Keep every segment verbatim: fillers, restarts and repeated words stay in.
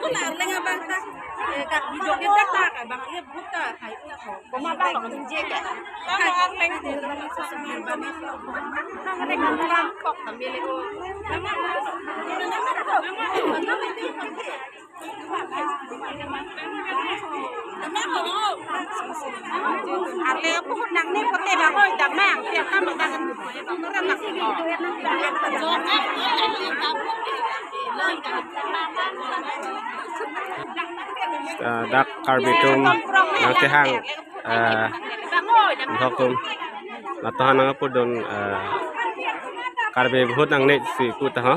Arleng abang ta, eh, ka video ke ta ta ka bang ye buta hai. Koma bang bang je ke. Bang arleng. Kok tamile o. Arle puhut nang ni kote bang oi damang, tiap kam bang. Ah, dak Karbi atum nangkehang, ah, bhok atum. Latohan nangpudun, ah, Karbi vote nangne si pu ta ha.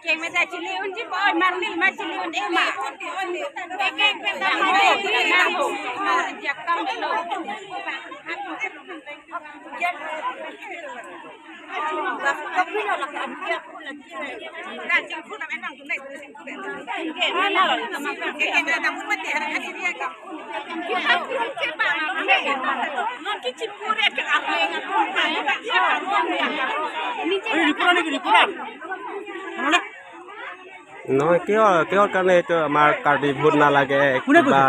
Keng meta chili unji boy, marli ma chili un ema. Keng keng peta ma, ma ho, ma jakam lo. নহয়, কিয়, কিহৰ কাৰণে এইটো আমাৰ কাৰ্বি ভোট নালাগে? কোনে কৈছে? কিবা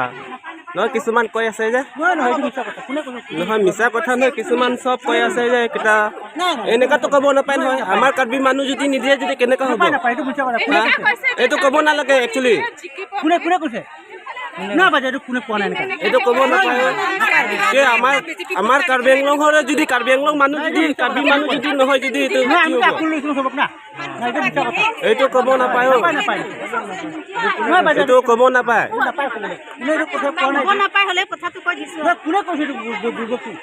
নহয়, কিছুমান কৈ আছে যে। নহয়, নহয়, এইটো মিছা কথা। কোনে কৈছে? নহয়, মিছা কথা নহয়, কিছুমান চব কৈ আছে যে কিতা। নাই, নাই। এনেকাতো ক'ব নাপায় নহয়। আমাৰ কাৰ্বি মানুহ যদি নিদিয়ে যদি কেনেকা হ'ব? নাপায়, নাপায়, এইটো মিছা কথা। কোনে হা? কৈছে? এইটো ক'ব নালাগে actually। কোনে, কোনে কৈছে? নহয়, বাইদেউ, এইটো কোনে কোৱা নাই এনেকা। এইটো ক'ব নাপায়। কি আমাৰ, আমাৰ কাৰ্বি আংলং হ'লে যদি কাৰ্বি আংলং মানুহ যদি, কাৰ্বি মানুহ যদি নহয় যদি এইটো নহয়, কি আমি হ'ব? কাকো লৈছোঁ চবক না। এইটো ক'ব নাপায় অ। নাপায়, নাপায়। নহয়, বাইদেউ। এইটো ক'ব নাপায়। নাপায় ক'বলৈ। কোনে এইটো কথা কোৱা নাই? ক'ব নাপায় হ'লে কথাটো কৈ দিছোঁ। নহয়, কোনে কৈছে এইটো বু-, বু-, বুৰ্বক কি?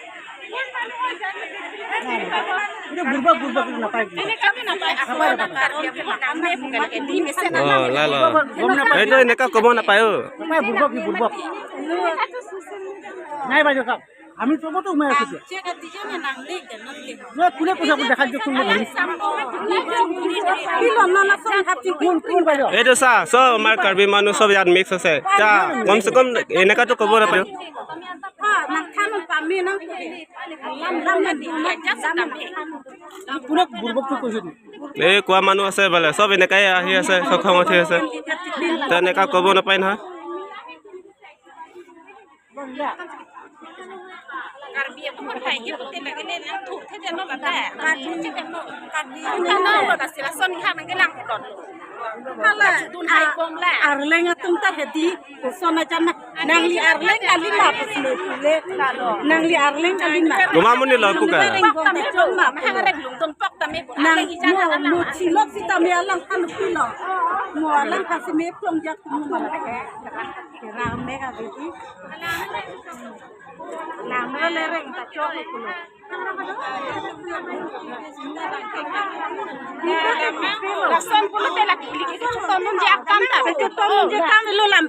এইটো বুৰ্বক, বুৰ্বক এইটো নাপায়। নাপায়, নাপায়। অ, লা, লা। গম নাপায়। এইটো এনেকা ক'ব নাপায় অ। নাপায়, বুৰ্বক কি বুৰ্বক। নাই, বাইদেউ, চাওক। আমি চবতে সোমাই আছো এতিয়া। নহয়, কোনে কৈছে আপুনি দেখাই দিয়কচোন মোক। কোন, কোন বাইদেউ? এইটো চা, চব আমাৰ কাৰ্বি মানুহ চব ইয়াত মিক্স আছে। চা, কমচে কম এনেকাতো ক'ব নাপায়। কোনে বুৰ্বকটো কৈছে তুমি? এই কোৱা মানুহ আছে বোলে, চব এনেকাই আহি আছে, চব খং উঠি আছে। তো এনেকা ক'ব নাপায় নহয়। Karbi atum kan hai hi pute lagi ne lang thu the de no lata. Karbi, Karbi. Ano lata sila son ha nang lang don. Hala, dun hai bom la. Arleng atum ta hedi, son ajan na. Nangli arleng kali ma pusle pule. Nangli arleng kali ma. Guma muni lo puka. Nang mo, mo chilok sitame alang han pilo. Mo alang kasi me plong jak mo mala. Rame ka didi. Lamro lereng ta chok pulo. Lason pulo te laki liki kechutom nunji akam ta. Kechutom nunji akam lo lam